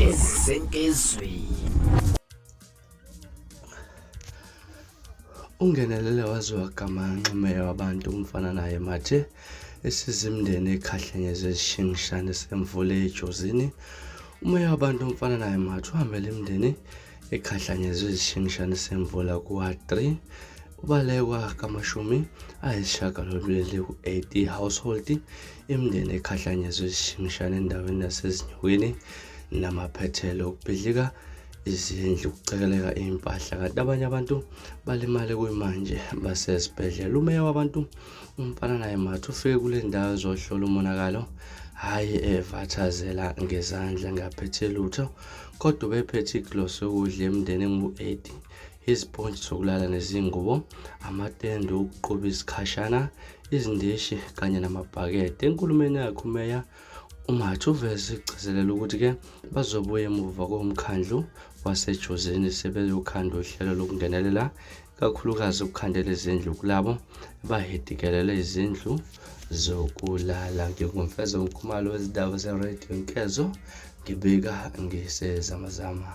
Esenkezweni. Ungenelele waze wagamanxa umeya wabantu umfana naye Mathe esiza imindeni ekhahlenyezwe isishingishane semvula eJozini. Umeya wabantu umfana naye Mathe uhambele imindeni ekhahlanyezwe izishingishane semvula kuWard 3 ubalekwa kamashumi ayisishiyagalombili ku-80 household imindeni ekhahlanyezwe izishingishane endaweni yaseZinyokini namaphethelo okubhidlika izindlu kucekeleka impahla kanti abanye abantu balimale kuyimanje basesibhedlela. Umeya wabantu umfana naye Mathe ufike kule ndawo ezohlola umonakalo hhayi evathazela ngezandla ngaphethe lutho kodwa ubephethe iglosi yokudla emndeni engu-80 izipontshi zokulala nezingubo amatende okuqhuba isikhashana izindishi kanye namabhakede. Enkulumeni yakhe umeya uMathe uveze igcizelela ukuthi-ke bazobuya emuva komkhandlu waseJozini sebeyokhanda uhlelo lokungenelela ikakhulukazi ukukhandela izindlu kulabo abahidikelele izindlu zokulala. NginguMfezo Nkhumalo wezindaba zeRadio Nkezo ngibika ngisezamazama.